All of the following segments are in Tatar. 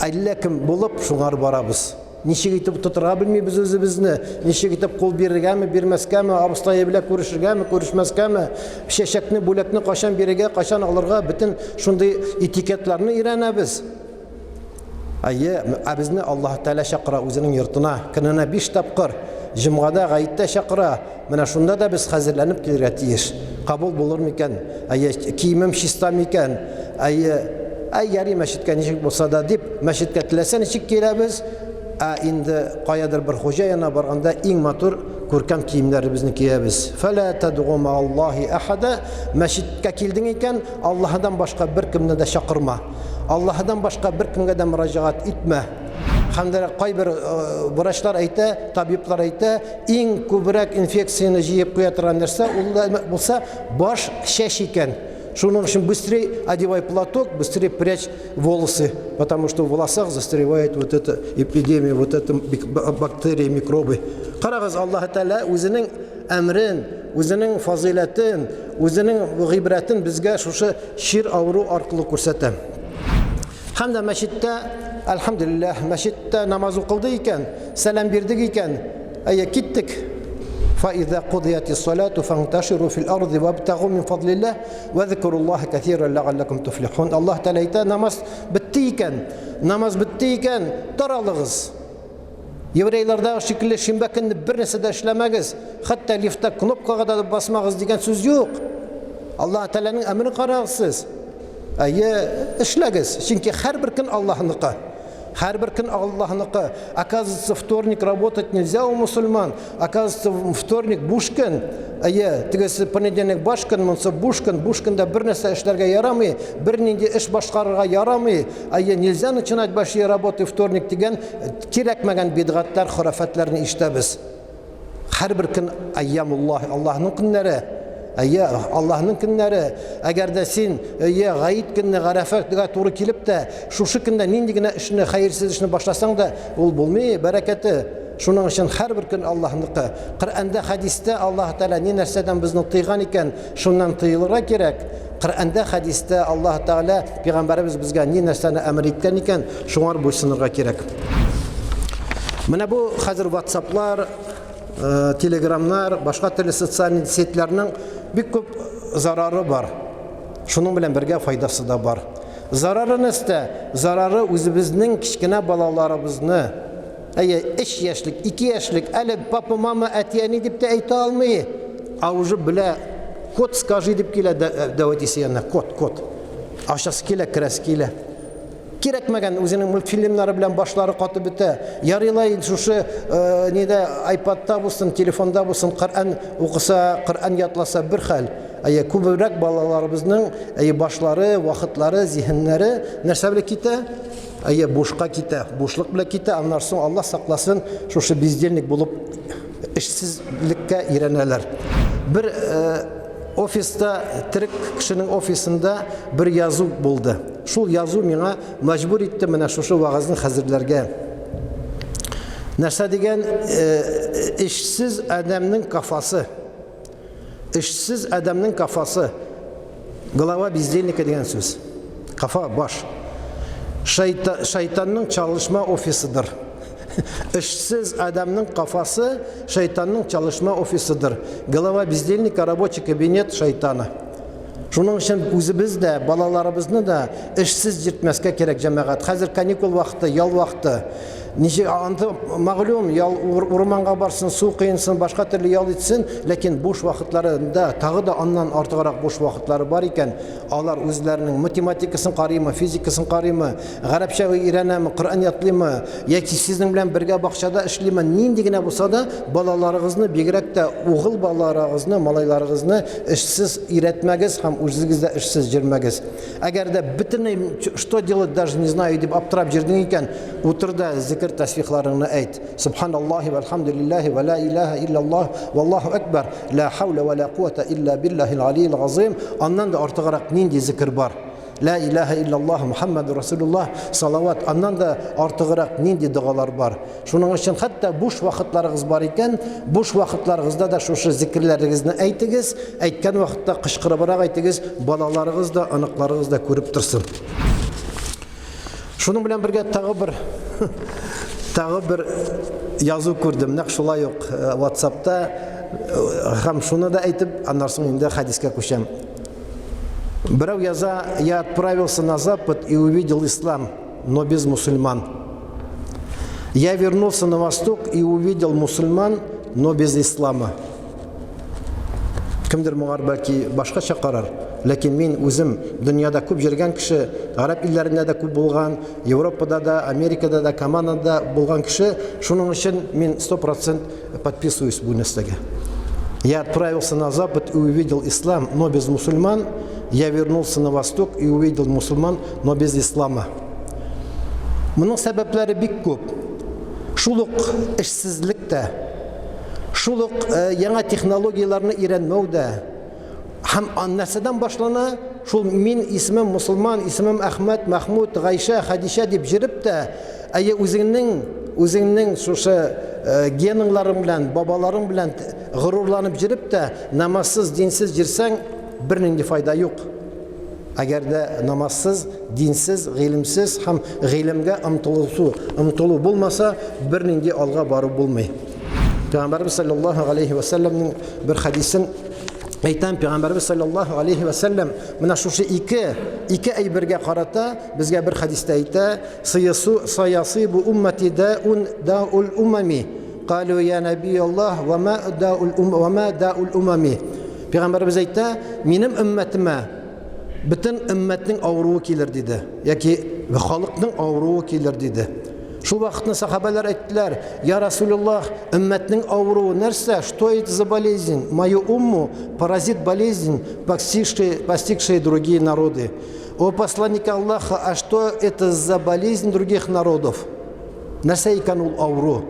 әллә кем булып шуңар барабыз. Ничек итеп тотырга белмибез үзебезне, ничек итеп кул бирергәме, бирмәскәме, абыстае белән күрешергәме, күрешмәскәме, чәчәкне, бүләкне кайчан бирергә, кайчан алырга, бөтен шундый этикетларны өйрәнәбез. Әйе, ә безне Аллаһ Тәгалә чакыра үзенең йортына, көненә биш тапкыр, җомгада, гаеттә чакыра. Менә шунда да без хәзерләнеп килергә тиеш. Кабул булыр микән? Әйе, киемем чиста микән? Әйе, әй, ярый мәчеткә ничек булса да дип, мәчеткә теләсә ничек киләбез, ә инде каядыр бер хуҗа янына барганда иң матур күркәм киемнәребезне киябез. Фәлә тәдгу мааллаһи әхәдә. Мәчеткә килдең икән, Аллаһыдан башка беркемне дә чакырма. Аллаһыдан башка беркемгә дә мөрәҗәгать итмә. Һәм дә кайбер врачлар әйтә, табиблар әйтә, иң күбрәк инфекцияне җыеп куя торган нәрсә ул да булса баш чәч икән. Шуның өчен быстрее одевай платок, быстрее прячь волосы, потому что в волосах застревает вот эта эпидемия, вот эта бактерии, микробы. Карагыз, Аллаһ Тәгалә үзенең әмрен, үзенең фазыйләтен, үзенең гыйбрәтен безгә шушы чир авыру аркылы күрсәтә. Һәм дә мәчеттә, әлхәмдүлилләһ, мәчеттә намаз укылды икән, сәлам бирдек икән, әйе, киттек. فإذا قضيت الصلاة فانتشروا في الأرض وابتغوا من فضل الله وذكروا الله كثيرا لعلكم تفلحون. Аллаһ Тәгалә әйтә, намаз бетте икән, намаз бетте икән, таралыгыз. Еврейлардагы шикелле шимбә көнне бер нәрсә дә эшләмәгез, хәтта лифтта кнопкага да басмагыз дигән сүз юк. Аллаһ Тәгаләнең әмерен карагыз сез. Әйе, эшләгез, чөнки һәрбер көн Аллаһныкы. Һәрбер көн Аллаһныкы. Оказывается, вторник работать нельзя у мусульман. Оказывается, вторник буш көн. Әйе, тегесе понедельник баш көн, монысы буш көн. Буш көндә бер нәрсә эшләргә ярамый, бернинди эш башкарырга ярамый. Әйе, нельзя начинать большие работы вторник дигән кирәкмәгән бидгатлар, хорафатларны ишетәбез. Һәрбер көн айямуллаһ, Аллаһның көннәре. Әйе, Аллаһның көннәре. Әгәр дә син, әйе, гаит көнне Гарәфәгә туры килеп тә, шушы көндә нинди генә эшне, хәерсез эшне башласаң да, ул булмый, бәрәкәте. Шуның өчен һәрбер көн Аллаһныкы. Коръәндә, хәдистә Аллаһ Тәгалә ни нәрсәдән безне тыйган икән, шуннан тыелырга кирәк. Коръәндә, хәдистә Аллаһ Тәгалә, пәйгамбәребез безгә ни нәрсәне әмер иткән икән, шуңар буйсынырга кирәк. Менә бу хәзер WhatsApp-лар, э, Телеграмнар, башка төрле социаль сетьләрнең бик күп зарары бар. Шуның белән бергә файдасы да бар. Зарары нәрсә? Зарары үзебезнең кечкенә балаларыбызны, әйе, 3 яшьлек, 2 яшьлек, әле папа, мама, әти, әни дип тә әйтә алмый, а уже белә, код скажи дип килә дәү әтисе янына, код, код. Ачасы килә, керәсе килә. Кирәкмәгән үзенең мультфильмнары белән башлары катып бетә. Ярый ла инде шушы э, нидә iPadта булсын, телефонда булсын, Коръән укыса, Коръән ятласа бер хәл. Әйе, күбрәк балаларыбызның әйе башлары, вакытлары, зиһеннәре нәрсә белән китә? Әйе, бушка китә, бушлык белән китә. Аннан соң Алла сакласын, шушы бездельник булып эшсезлеккә өйрәнәләр. Бер э, офиста, терек кешенең офисында бер язу булды. Шул язу миңа мәҗбүр итте менә шушы вәгазьне хәзерләргә. Нәрсә дигән, э, эшсез адәмнең кафасы. Эшсез адәмнең кафасы. Голова бездельника дигән сүз. Кафа, баш. Шайта, шайтанның чалышма офисыдыр. Эшсез адәмнең кафасы шайтанның чалышма офисыдыр. Голова бездельника, рабочий кабинет шайтана. Шуның өчен үзебез дә, балаларыбызны да эшсез йөртмәскә кирәк, җәмәгать. Хәзер каникул вакыты, ял вакыты. Ничек анты мәгълүм, ял урманга барсын, су коенсын, башка төрле ял итсен, ләкин буш вакытларында тагы да аннан артыграк буш вакытлары бар икән, алар үзләренең математикасын карыймы, физикасын карыймы, гарәпчә өйрәнәме, Коръән ятлыймы, яки сезнең белән бергә бакчада эшлиме, нинди генә булса да, балаларыгызны, бигрәк тә угыл балаларыгызны, малайларыгызны эшсез өйрәтмәгез һәм үзегез дә эшсез йөрмәгез. Әгәр дә бөтенләй что делать даже не знаю дип аптырап йөрдең икән, утыр да зикер тәсбихларыңны әйт. Субханаллаһи вәлхамдулиллаһи вә ла илаһа иллаллаһ валлаһу акбар ла хаула вә ла куата илля биллаһил алиил газыйм. Аннан да артыграк нинди зикер бар? Лә илаһә иллаллаһ Мухаммаду Расулуллаһ, салават, аннан да артыграк нинди догалар бар? Шуның өчен хәтта буш вакытларыгыз бар икән, буш вакытларыгызда да шушы зикерләрегезне әйтегез, әйткән вакытта кычкырыбрак әйтегез, балаларыгыз да, оныкларыгыз да күреп торсын. Шуның белән бергә тагы бер тагы бер язу күрдем, нәкъ шулай ук э, WhatsAppта э, һәм шуны да әйтеп, аннан соң инде хәдискә күчәм. Берәү яза, я отправился на запад и увидел ислам, но без мусульман. Я вернулся на восток и увидел мусульман, но без ислама. Кемдер моңар бәлки башкача карар, ләкин мин үзем дөньяда күп йөргән кеше, гарәп илләрендә дә күп булган, Европада да, Америкада да, Каманада булган кеше, шуның өчен мин 100% подписываюсь бу нәрсәгә. Я отправился на запад и увидел ислам, но без мусульман. Я вернулся на восток и увидел мусульман, но без ислама. Моның сәбәпләре бик күп. Шул ук эшсезлек тә, Шул ук э, яңа технологияләрне өйрәнмәү дә һәм нәрсәдән башлана? Шул мин исемем мусульман, исемем Әхмәт, Мәхмүт, Гайшә, Хәдичә дип җөреп тә, әйе үзеңнең үзеңнең шушы э, геныңларың белән, бабаларың белән горурланып җөреп тә, намазсыз, динсез җөрсәң, бернинди файда юк. Әгәр дә намазсыз, динсез, гыйлемсез һәм гыйлемгә омтылу, омтылу булмаса, бернинди алга бару булмый. Пәйгамбәрбез саллаллаһу алейхи ва сәлләмнең бер хәдисен әйтәм, Пәйгамбәрбез саллаллаһу алейхи ва сәлләм менә шушы ике ике әйбергә карата безгә бер хәдистә әйтә, саясу саясибу уммати даун даул умами. Калу я нәби Аллаһ ва ма даул ум ва ма даул умами. Пәйгамбәребез әйтә, минем өммәтемә бөтен өммәтнең авыруы килер диде, яки халыкның авыруы килер диде. Шул вакытны сахабәләр әйттеләр, я Расулуллах, өммәтнең авыруы нәрсә? Что это за болезнь? Мою умму поразит болезнь, постигшая, постигшая другие народы. О посланник Аллаха, а что это за болезнь других народов? Нәрсә икән ул авыру?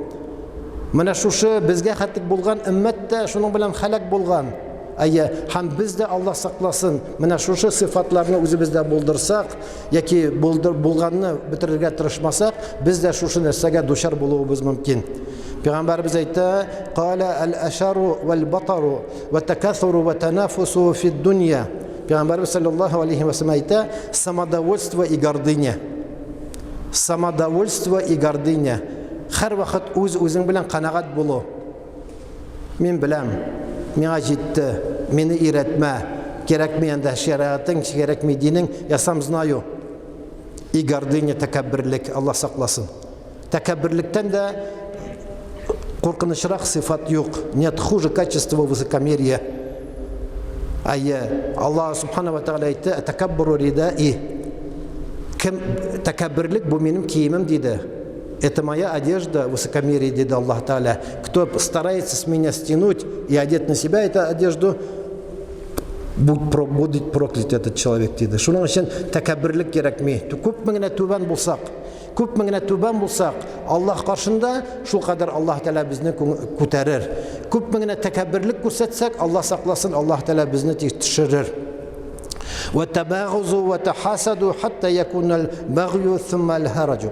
Менә шушы безгә хәтлек булган өммәт тә шуның белән хәләк булган. Әйе, һәм без дә Аллаһ сакласын, менә шушы сыйфатларны үзебездә булдырсак, яки булдыр, булганны бетерергә тырышмасак, без дә шушы нәрсәгә дучар булуыбыз мөмкин. Пәйгамбәребез әйтә, "Кала аль-ашару вал-батару ва такасуру ва танафусу фи дунья". Пәйгамбәребез саллаллаһу алейхи ва саллям әйтә, самодовольство и гордыня. Самодовольство и гордыня. Һәрвакыт үз-үзең белән канәгать булу. Мин беләм, миңа җитте, мине өйрәтмә, кирәкми анда шәригатең, кирәкми динең, я сам знаю. И гордыня, тәкәбберлек, Алла сакласын. Тәкәбберлектән дә куркынычрак сыйфат юк. Нет хуже качества высокомерия. Әйе, Аллаһ Субхана ва Тәгалә әйтте, "Тәкәббуру ридаи". Кем тәкәбберлек бу минем киемем диде. Это моя одежда, высокомерие, диде Аллаһ Тәгалә. Кто старается с меня стянуть и одеть на себя эту одежду, будет проклят этот человек, диде. Шуның өчен тәкәбберлек кирәкми. Күпме генә түбән булсак, Күпме генә түбән булсак, Аллаһ каршында шулкадәр Аллаһ Тәгалә безне күтәрер. Күпме генә тәкәбберлек күрсәтсәк, Аллаһ сакласын, Аллаһ Тәгалә безне төшерер. Ва табагузу ва тахасаду хатта якунал багью thumma аль-хараджу.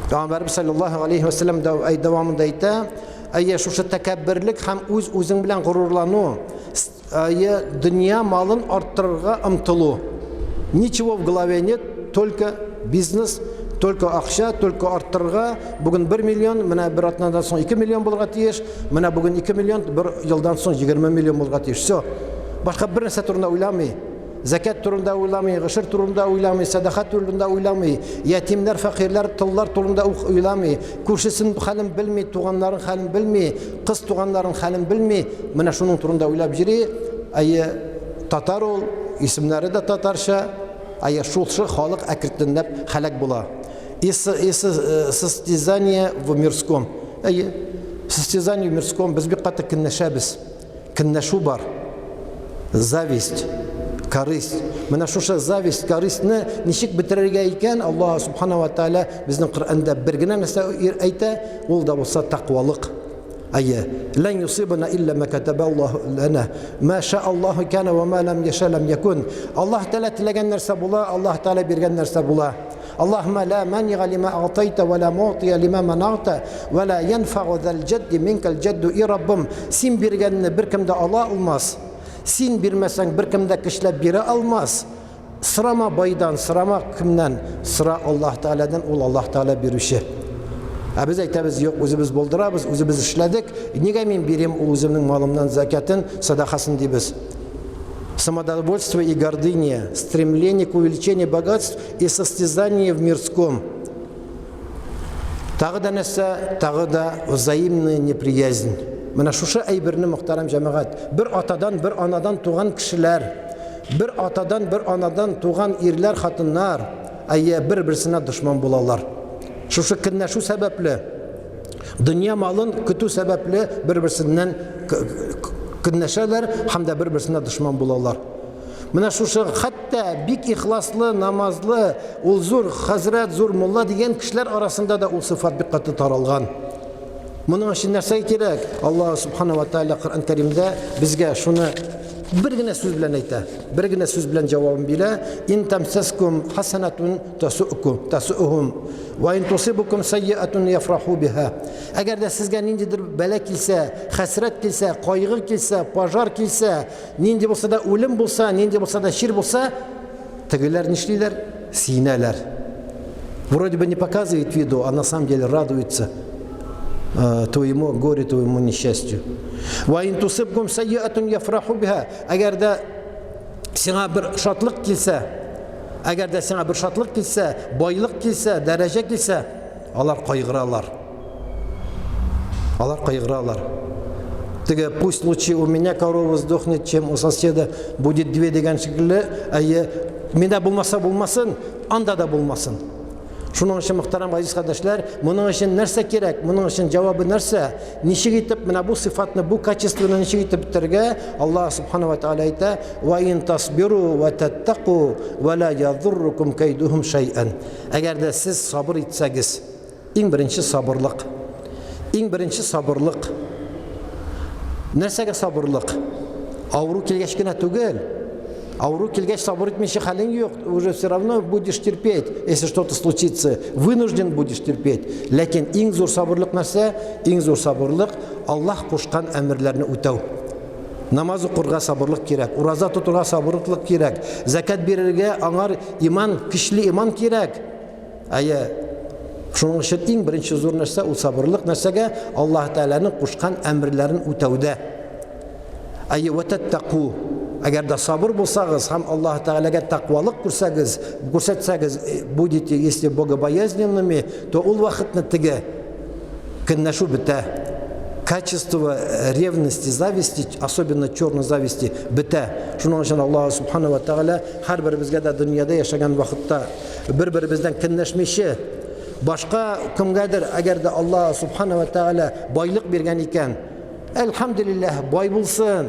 Пәйгамбәрбез саллаллаһу алейхи ва саллям дәвамында әйтә, әйе, шушы тәкәбберлек һәм үз-үзең белән горурлану, Әйе, дөнья малын арттырырга омтылу. Ничего в голове нет, только бизнес, только акча, только арттырырга. Бүген 1 миллион, менә бер атнадан соң 2 миллион булырга тиеш, менә бүген 2 миллион, бер елдан соң 20 миллион булырга тиеш. Все. Башка бер нәрсә турында уйламый. Зәкят турында уйламый, гошер турында уйламый, сәдака турында уйламый, ятимнәр, фәкыйрьләр, толлар турында ук уйламый, күршесен хәлен белми, туганнарын хәлен белми, кыз туганнарын хәлен белми, менә шуның турында уйлап йөри. Әйе, татар ул, исемнәре дә татарча, әйе, шушы халык әкренләп һәлак була. И состязание в мирском. Әйе, состязание в мирском, без бик каты көнләшәбез. Көнләшү бар. Зависть, корысть. Менә шушы зависть, корыстьны ничек бетерергә икән, Аллаһ субхана ва тааля безнең Коръәндә бер генә нәрсә әйтә, ул да булса тәкъвалык. Әйе, лән юсибана илля ма катаба Аллаһу лана. Ма ша Аллаһу кана ва ма лам яша лам якун. Аллаһ Тәгалә теләгән нәрсә була, Аллаһ Тәгалә биргән нәрсә була. Аллаһумма ла манига лима агътайта ва ла муътия лима манагта ва ла янфагу зал җадди минкал җадду. И Раббым, син биргәнне беркем дә ала алмас. Син бирмәсәң, беркем дә көчләп бирә алмас. Сорама байдан, сорама кемнән, сора Аллаһ Тәгаләдән, ул Аллаһ Тәгалә бирүче. Ә без әйтәбез, юк, үзебез булдырабыз, үзебез эшләдек, нигә мин бирим ул үземнең малымнан закятын, садахасын дибез. Самодовольство и гордыня, стремление к увеличению богатств и состязание в мирском. Тагы да нәрсә, тагы да взаимная неприязнь. Менә шушы әйберне, мөхтәрәм җәмәгать, бер атадан, бер анадан туган кешеләр, бер атадан, бер анадан туган ирләр, хатыннар, әйе, бер-берсенә дошман булалар. Шушы көнләшү сәбәпле, дөнья малын көтү сәбәпле бер-берсеннән көнләшәләр һәм дә бер-берсенә дошман булалар. Менә шушы хәтта бик ихласлы, намазлы, ул зур хәзрәт, зур мулла дигән кешеләр арасында да ул сыйфат бик каты таралган. Моның өчен нәрсә кирәк? Аллаһ субхана ва тааля Коръән Кәримдә безгә шуны бер генә сүз белән әйтә. Бер генә сүз белән җавабын бирә. Ин тамсаскум хасанатун тасуукум тасуухум ва ин тусибукум сайyiатун яфраху биха. Әгәр дә сезгә ниндидер бәла килсә, хәсрәт килсә, кайгы килсә, пожар килсә, Нинди булса да үлем булса, нинди булса да чир булса, тегеләр нишлиләр? Сөенәләр. Вроде бы не показывает виду, а на самом деле радуется твоему горе, твоему несчастью. Ва ин тусибкум сайyiатун яфраху биха. Әгәр дә сиңа бер шатлык килсә, әгәр дә сиңа бер шатлык килсә, байлык килсә, дәрәҗә килсә, алар кайгыралар. Алар кайгыралар. Теге пусть лучше у меня корова сдохнет, чем у соседа будет две дигән шикелле, әйе, миндә булмаса булмасын, анда да булмасын. Шуның өчен, мөхтәрәм газиз кардәшләр, моның өчен нәрсә кирәк? Моның өчен җавабы нәрсә? Ничек итеп менә бу сыйфатны, бу качествоны ничек итеп бетерергә? Аллаһ субхана ва тааля әйтә: "Ва ин тасбиру ва таттаку ва ла ядуррукум кайдухум шай'ан." Әгәр дә сез сабыр итсәгез, иң беренче сабырлык. Иң беренче сабырлык. Нәрсәгә сабырлык? Авыру килгәч кенә түгел. Авыру килгәч сабыр итмичә хәлең юк, уже все равно будешь терпеть, если что-то случится, вынужден будешь терпеть. Ләкин иң зур сабырлык нәрсә? Иң зур сабырлык Аллаһ кушкан әмерләрне үтәү. Намаз укырга сабырлык кирәк, ураза тотырга сабырлык кирәк, зәкят бирергә аңар иман, көчле иман кирәк. Әйе, шуның өчен иң беренче зур нәрсә ул сабырлык нәрсәгә? Аллаһ Тәгаләнең кушкан әмерләрен үтәүдә. Әйе, вә тәттәку. Әгәр дә сабыр булсагыз һәм Аллаһ Тәгаләгә тәкъвалык күрсәгез, күрсәтсәгез, будете, если богобоязненными, то ул вакытны теге көнләшү бетә. Качество ревности, зависти, особенно черной зависти бетә. Шуның өчен Аллаһ Субхану ва Тәгалә һәрберебезгә дә дөньяда яшәгән вакытта бер-беребездән көнләшмичә, башка кемгәдер, әгәр дә Аллаһ Субхану ва Тәгалә байлык биргән икән, әлхәмдүлилләһ, бай булсын,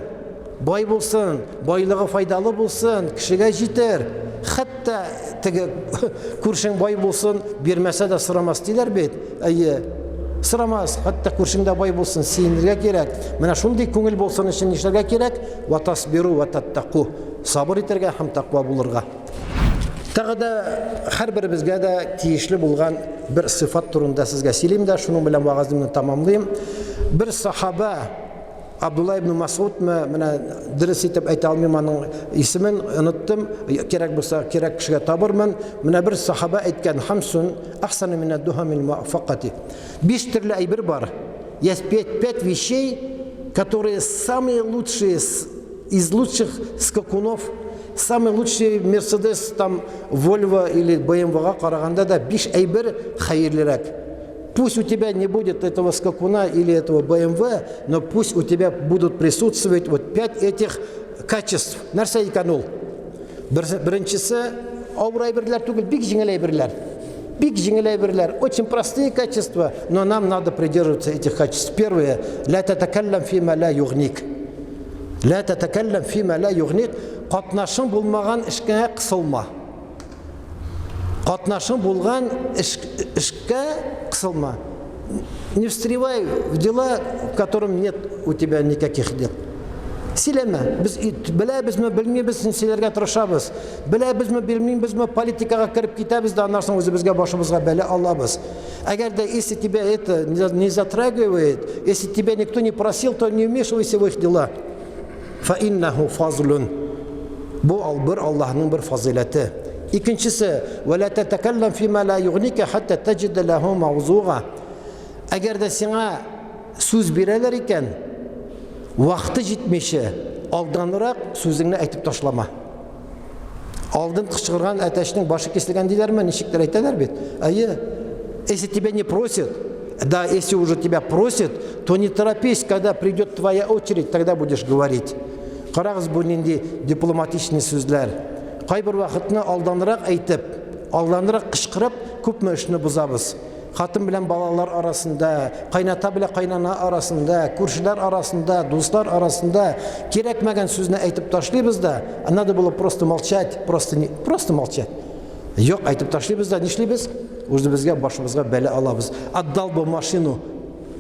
бай булсын, байлыгы файдалы булсын, кешегә җитер. Хәтта теге күршең бай булсын, бирмәсә дә сорамас диләр бит. Әйе, сорамас, хәтта күршең дә бай булсын, сөенергә кирәк. Менә шундый күңел булсын өчен нишләргә кирәк? Ва тасбиру ва таттаку. Сабыр итәргә һәм тәкъва булырга. Тагы да һәрберебезгә дә тиешле булган бер сыйфат турында сезгә сөйлим дә, шуның белән вәгаземне тәмамлыйм. Бер сахаба Абдулла ибн Масудмы, менә дөрес итеп әйтә алмыйм аның исемен, оныттым. Кирәк булса, кирәк кешегә табырмын. Менә бер сахаба әйткән, хамсун ахсану минад дуһамил муаффакати. Биш төрле әйбер бар. Есть пять вещей, которые самые лучшие из лучших скакунов, самый лучший Мерседес, там, Volvo или BMW-га караганда да биш әйбер хәерлерәк. Пусть у тебя не будет этого скакуна или этого BMW, но пусть у тебя будут присутствовать вот пять этих качеств. Нәрсә икән ул? Беренчесе, авыр әйберләр түгел, бик җиңел әйберләр. Бик җиңел әйберләр, очень простые качества, но нам надо придерживаться этих качеств. Первое, ля татакаллам фима ля югник. Ля татакаллам фима ля югник. Катнашың булмаган эшкә кысылма. Катнашың булган эшкә кысылма. Не встревай в дела, в котором нет у тебя никаких дел. Сөйләмә. Без беләбезме, белмибез, сөйләргә тырышабыз. Беләбезме, белмибезме, политикага кереп китәбез дә, аннан соң үзебезгә башыбызга бәла алабыз. Әгәр дә если тебя это не затрагивает, если тебя никто не просил, то не вмешивайся в их дела. Фа иннаху фазлун. Бу бер Аллаһның бер фазыйләте. Икенчесе, "Ва ла татакаллам фима ла югника хатта таҗида лаху мавзуга". Әгәр дә сиңа сүз бирәләр икән, вакыты җитмичә, алданрак сүзеңне әйтеп ташлама. Алдын кычкырган әтәчнең башы киселгән диләрме, ничектер әйтәләр бит. Әйе, если тебя не просят, да, если уже тебя просят, то не торопись, когда придет твоя очередь, тогда будешь говорить. Карагыз бу нинди дипломатичный сүзләр. Кайбер вакытны алданрак әйтеп, алданрак кычкырып, күпме эшне бозабыз. Хатын белән балалар арасында, кайната белән кайнана арасында, күршеләр арасында, дуслар арасында кирәкмәгән сүзне әйтеп ташлыйбыз да, а надо было просто молчать, просто не, просто молчать. Юк, әйтеп ташлыйбыз да, нишлибез? Үзебезгә башыбызга бәла алабыз. Отдал бы машину,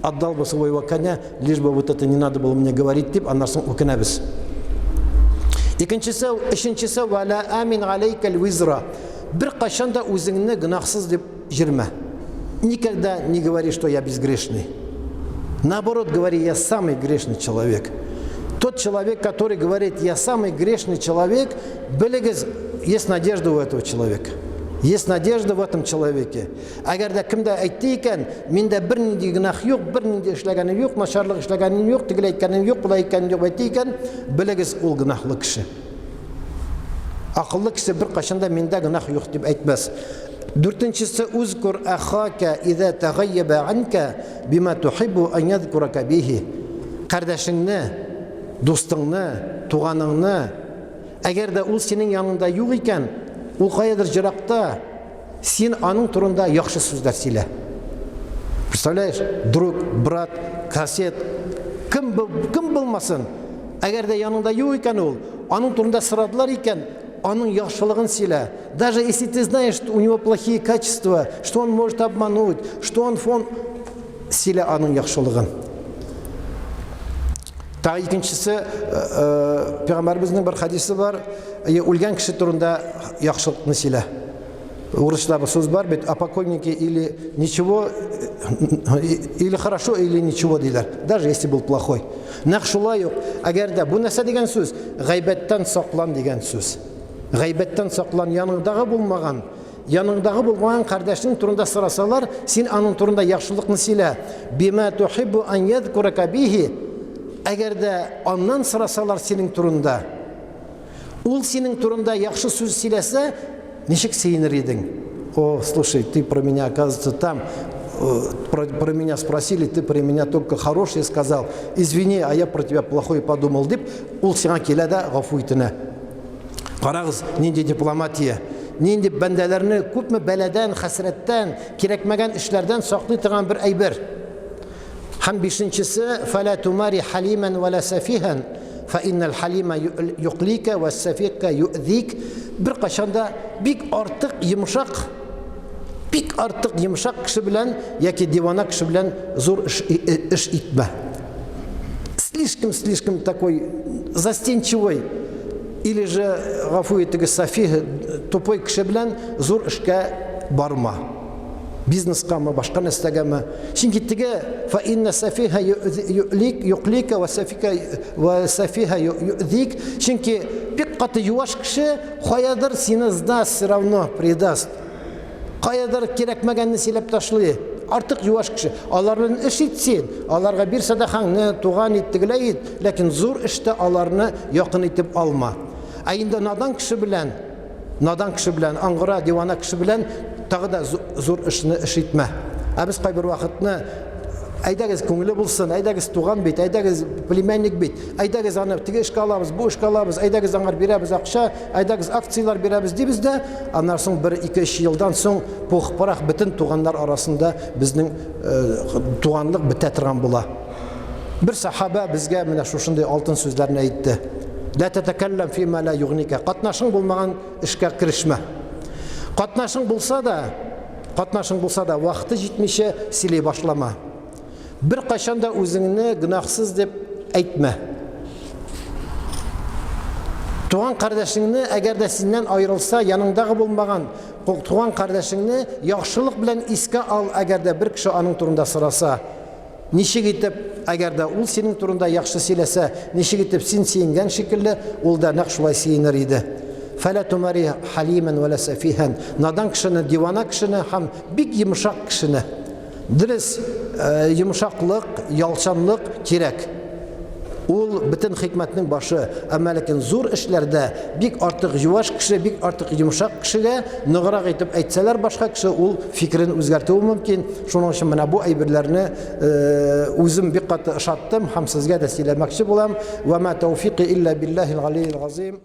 отдал бы своего коня, лишь бы вот это не надо было мне говорить, дип, аннан соң үкенәбез. Икенчесе, өченчесе, вәлә амин алейкәл визра. Бер кайчан да үзеңне гөнаһсыз дип җирмә. Никогда не говори, что я безгрешный. Наоборот, говори, я самый грешный человек. Тот человек, который говорит, я самый грешный человек, белегез, есть надежда у этого человека. Есть надежда в этом человеке. Әгәр дә кем дә әйтте икән, миндә бернинди гөнаһ юк, бернинди эшләгәнем юк, начарлык эшләгәнем юк, тегеләй әйткәнем юк, болай әйткәнем юк әйтте икән, белегез, ул гөнаһлы кеше. Акыллы кеше беркайчан да миндә гөнаһ юк дип әйтмәс. Дүртенчесе, узкур ахака иза тагайяба анка бима тухиббу ан язкурака бихи. Кардәшеңне, дустыңны, туганыңны, әгәр дә ул синең яныңда юк икән, ул каядыр җыракта, син аның турында яхшы сүзләр сөйлә. Представляешь, друг, брат, сосед, кем, кем булмасын, әгәр дә яныңда юк икән ул, аның турында сорадылар икән, аның яхшылыгын сөйлә. Даже если ты знаешь, что у него плохие качества, что он может обмануть, что он фон, сөйлә аның яхшылыгын. Тагы икенчесе, э, э, пәйгамбәребезнең бер хадисе бар, үлгән кеше турында яхшылыкны сөйлә. Урысчада бер сүз бар бит, о покойнике или ничего, или хорошо, или ничего диләр, даже если был плохой. Нәкъ шулай ук, әгәр дә бу нәрсә дигән сүз, гайбәттән саклан дигән сүз. Гайбәттән саклан, яныңдагы булмаган, яныңдагы булмаган кардәшең турында сорасалар, син аның турында яхшылыкны сөйлә. Бима тухиббу ан ядкурака бихи. Әгәр дә аннан сорасалар синең турында, ул синең турында яхшы сүз сөйләсә, ничек сөенер идең? О, слушай, ты про меня, оказывается, там про, про меня спросили, ты про меня только хорошее сказал. Извини, а я про тебя плохое подумал, дип, ул сиңа килә дә гафу итенә. Карагыз, нинди дипломатия, нинди бәндәләрне күпме бәладән, хәсрәттән, кирәкмәгән эшләрдән саклый торган бер әйбер. Һәм бишенчесе, фәлә тумари халиман вәлә сәфиһан, фә иннәл халима юклика вә сәфика юзик. Бер кайчан да бик артык йомшак, бик артык йомшак кеше белән яки дивана кеше белән зур эш, эш итмә. Слишком, слишком такой застенчивый или же, гафу итегез, сафих, тупой кеше белән зур эшкә барма. Бизнескамы, башка нәрсәгәме. Чөнки теге фа инна сафиха юлик юклика ва сафика ва сафиха юзик. Чөнки бик каты юаш кеше каядыр сине сдаст, все равно предаст. Каядыр кирәкмәгәнне сөйләп ташлый. Артык юаш кеше. Алар белән эш ит син. Аларга бир сәдакаңны, туган ит, тегеләй ит, ләкин зур эштә аларны якын итеп алма. Ә инде надан кеше белән, надан кеше белән, аңгыра, дивана кеше белән тагы да зур эшне эш итмә. Ә без кайбер вакытны әйдәгез күңеле булсын, әйдәгез туган бит, әйдәгез племянник бит, әйдәгез аны теге эшкә алабыз, бу эшкә алабыз, әйдәгез аңар бирәбез акча, әйдәгез акцияләр бирәбез дибез дә, аннан соң бер, ике, өч елдан соң пух-прах бөтен туганнар арасында безнең э, туганлык бетә торган була. Бер сахаба безгә менә шушындый алтын сүзләрне әйтте. Ла татакаллам фима ла югника. Катнашың булмаган эшкә керешмә. Катнашың булса да, катнашың булса да, вакыты җитмичә сөйли башлама. Бер кайчан да үзеңне гөнаһсыз дип әйтмә. Туган кардәшеңне, әгәр дә синнән аерылса, яныңдагы булмаган туган кардәшеңне яхшылык белән искә ал, әгәр дә бер кеше аның турында сораса. Ничек итеп, әгәр дә ул синең турында яхшы сөйләсә, ничек итеп син сөенгән шикелле, ул да нәкъ шулай сөенер иде. Фәлә тумари халиман вәлә сәфиһән. Надан кешене, дивана кешене һәм бик йомшак кешене. Дөрес, э, йомшаклык, ялчанлык кирәк. Ул бөтен хикмәтнең башы. Әмма ләкин зур эшләрдә бик артык юаш кеше, бик артык йомшак кешегә ныграк итеп әйтсәләр башка кеше ул фикерен үзгәртүе мөмкин. Шуның өчен менә бу әйберләрне э, үзем бик каты ошаттым һәм сезгә дә сөйләмәкче булам. Ва ма тауфики илля биллаһил галиил газим.